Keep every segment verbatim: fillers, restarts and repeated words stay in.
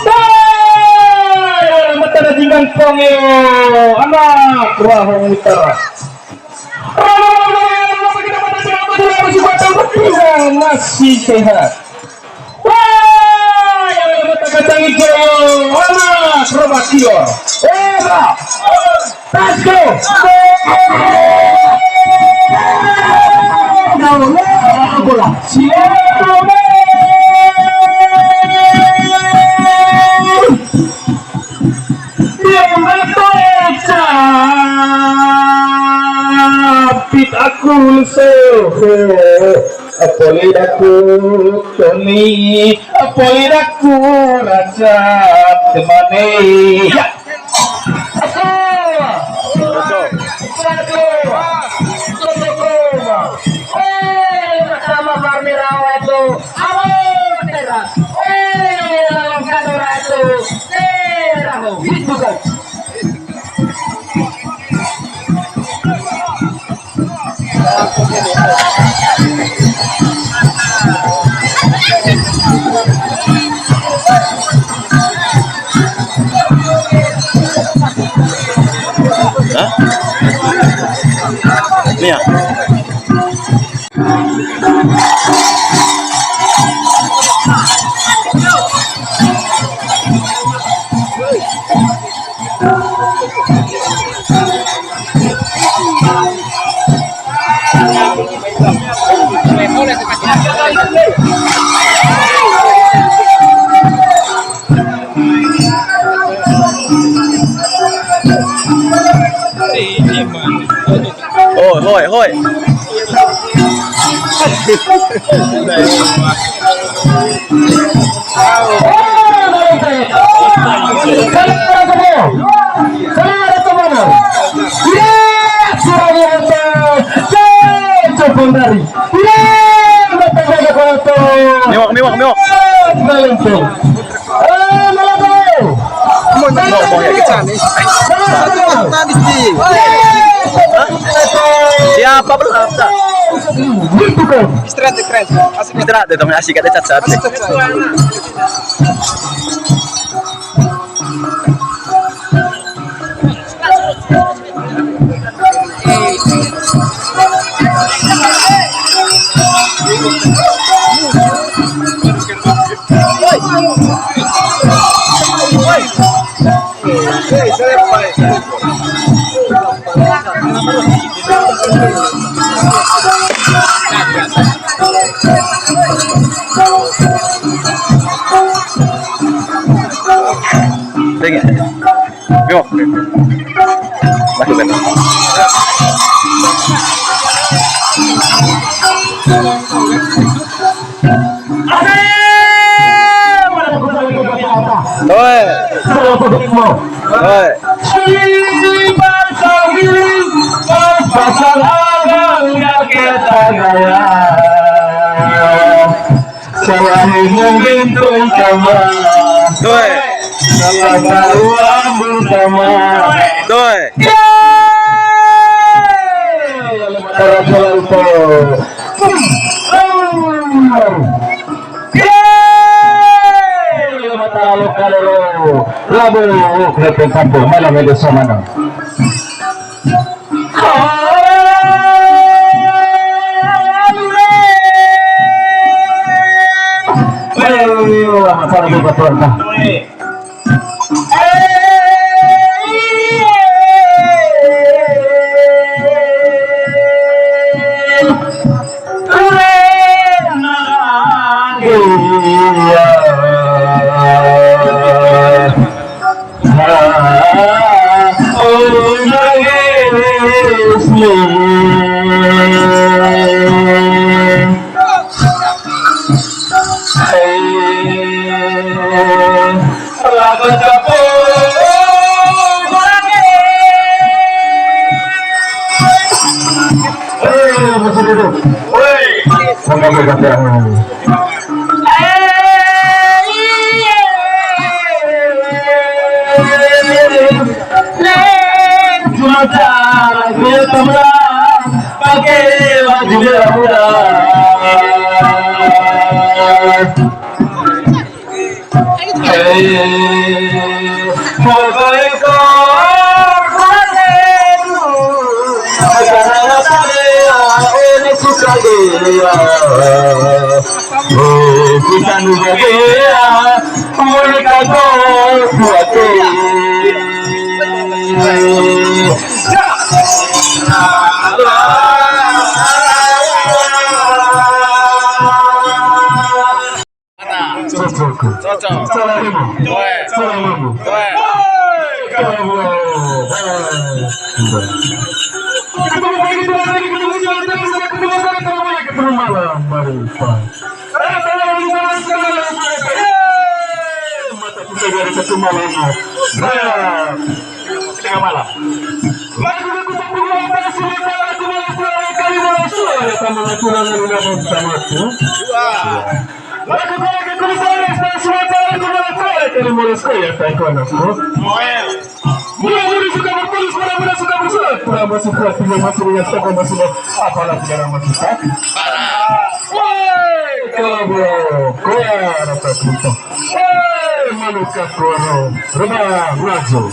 Wah, mata na jinggang pong yo, anak Rahong Utara. Masih sehat. Wah, yang mata kacang hijau, anak Robakior. Eh, Bang. Let's go! Bola. Capit aku lesu. Apoli daku Toni, apoli daku raja temani. Ya. Hah? Ini ya? Hoi, hoi, hoi. Mewah, mewah, mewah. Siapa belum? Istirahat, istirahat. Asik. Istirahat deh, temen asik, ada cat-cat. Asik, cat-cat. Deng ya? Yo. Masuk kan? Oi. Oi. Pasal abang nggak kita gaya. Salah mungkin tuh sama. Tuh. Salah tahu ambil sama. Tuh. Para pelaut. Yeay. Mata lo kalero. Labu. Lepeng kampung. Malam ini sama. Cocok. Cocok. Salah ilmu. Salah ilmu. Hei, kamu. Hei. Ketemu lagi, ketemu lagi, ketemu lagi, ketemu lagi, ketemu malam, Bang Ipan. Mata kita dari satu malam. Nah, tengah malam. Lagu aku tak perlu apa, semua cara aku malah kurang kali, malah suara sama kurang, malah sama aku. Wah. Mula-mula suka bertulis, mula-mula suka bersurat, mula masih kuat, mula masih ingat, tokoh masih ingat, apalah sekarang masih tak. Woi, kalau bro, kuat apa kita? Woi, manusia kuat, rebah, maju.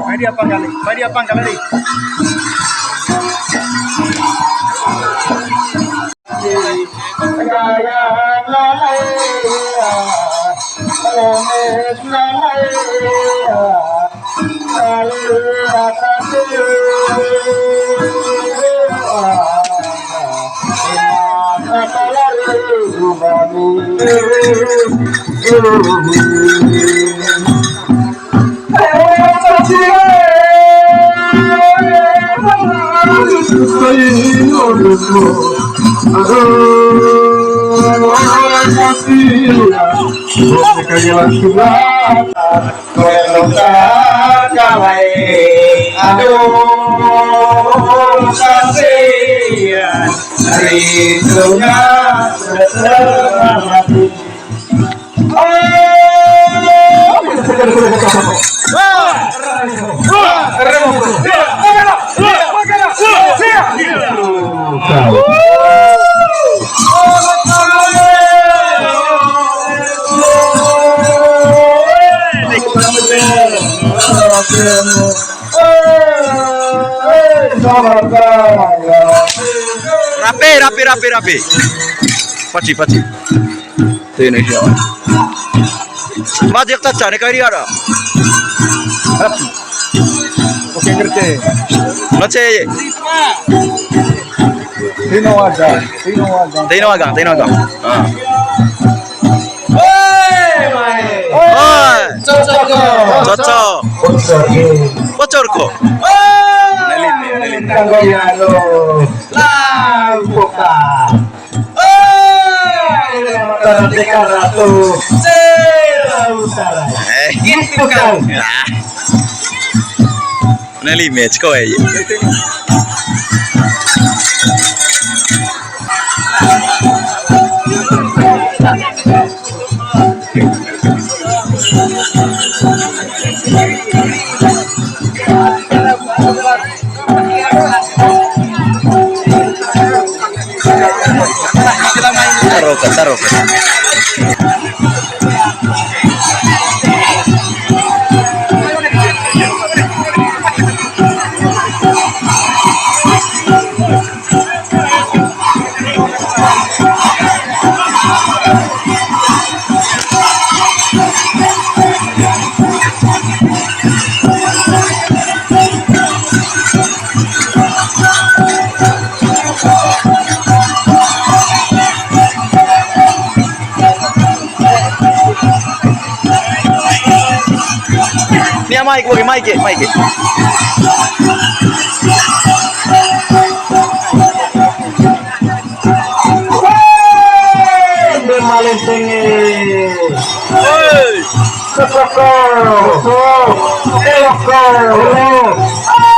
Mai dia pangkal, mai dia pangkal, Ri. Aduh, kasihan, rindunya setengah hati. Rapi, rapi, rapi, rapi. Paci, paci. Tene siapa? Majak taca ne kari ada. Rapi. Oke, ngerti. Baca ye. Tino agang, tino agang. Tino agang, tino agang. Ah. Oi. Cocok. Cocok. Bocor ko. Nelin, nelin. Tanggoyano. Lampoka. Oi, Mataram Deka Ratu, Sera Utara. Eh. Gitu kan. Nah. Nah, limit, kau aja. Taruh ke, taruh ke. Nia, mic, oke, mic, mic. Hei! Hei! Sosoko! Eloko! Elok! Hei!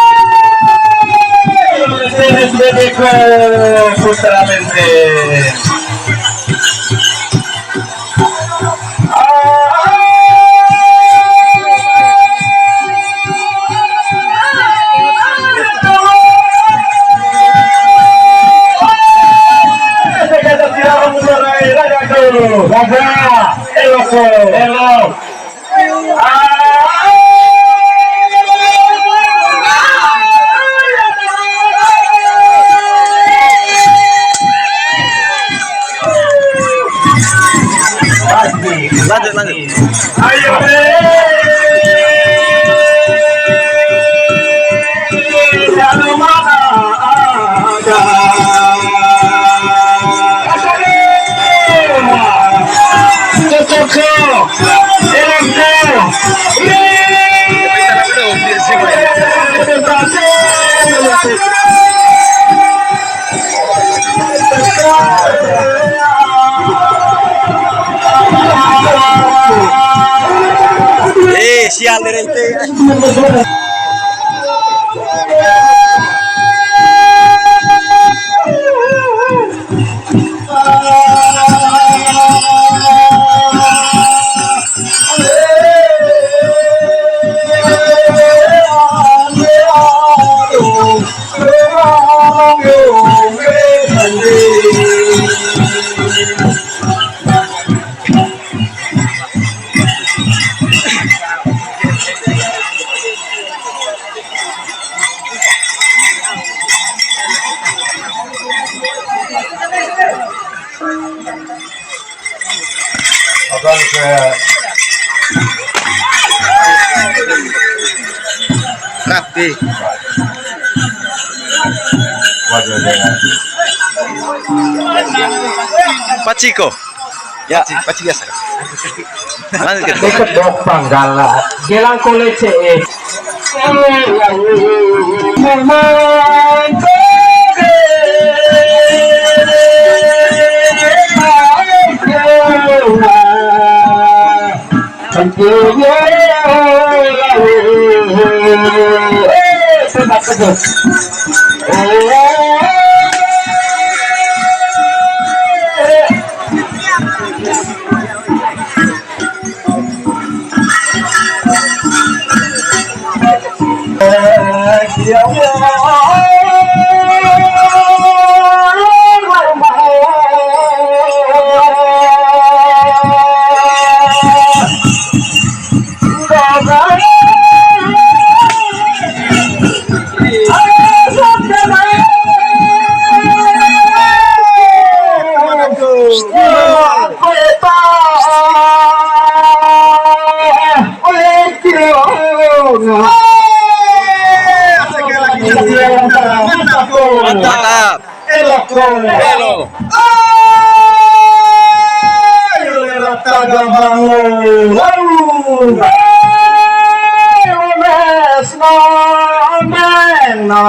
Bebeko! Putra Menteng! Lanjut, lanjut. Ayo, eh. Lalu mana ada? Cocok, cocok. Enak, eh. Eh, sial deh itu. Abang ke Rapi. Waduh, waduh. Paciko. Ya, paci biasa. Lanjut. Deket dok panggala. Gelang kole C E. Mantap. Elok, elok. Ayo, rata gabang. Waduh. Ayo, mes, no, men, no,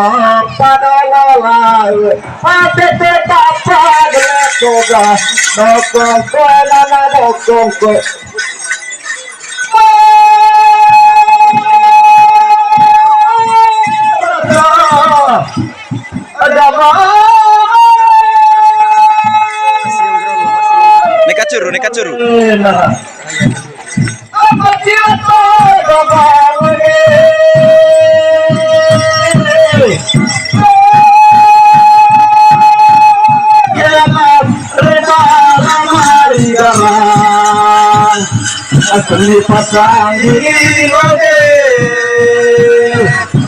pada lalai. Pate te papa, gelek, koga. Dokong, kue, nana, dokong, kue. Neka curu, neka curu. Asli pasang diri lode,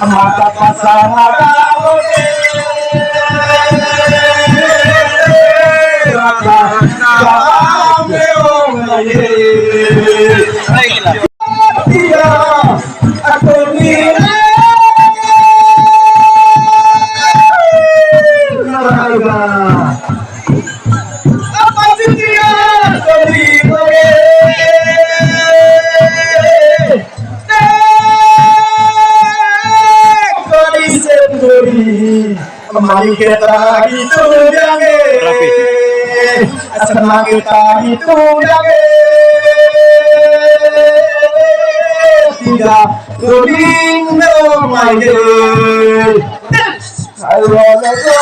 mata pasang ada lode. Mari kita gitu jange. Rapi. Senang kita gitu jange. Tidak kuning dong lagi. Ayo, ayo, ayo.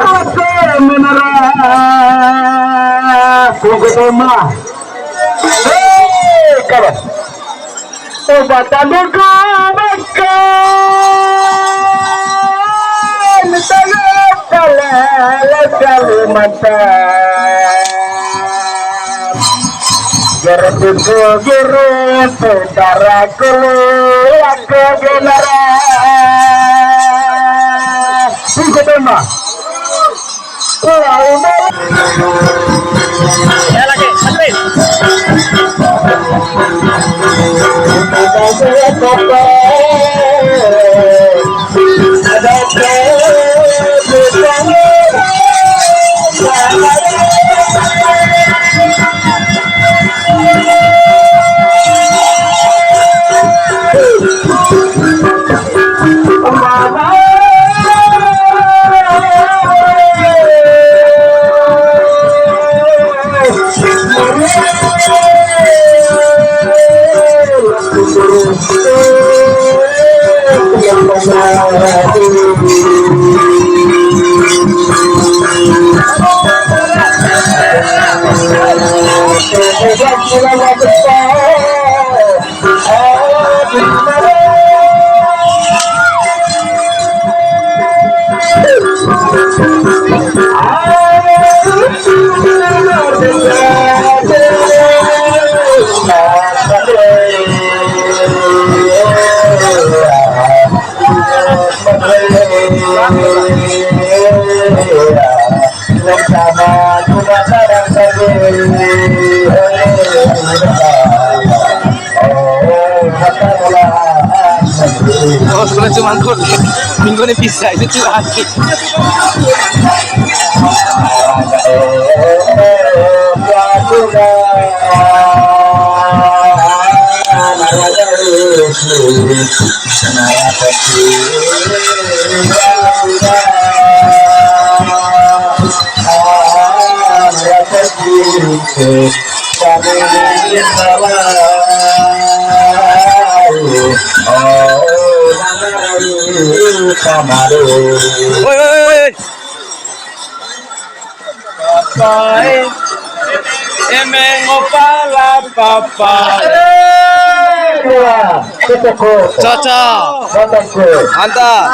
Oke, menara. Oke, Toma. Hei, kawan. Obat anu kebaikan, tanah pala Kalimantan. Gertuku, gertu, tara kulu, aku genara. Tunggu, tembak. Ya, lagi, satu. Oh, sebenarnya cuma angkut. Minggu ini bisa, itu cuma angkut. Woi, woi, woi. Papa, eh. Emeng opala papa. Cocok. Mantap.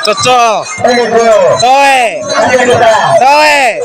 Cocok. Toe. Toe.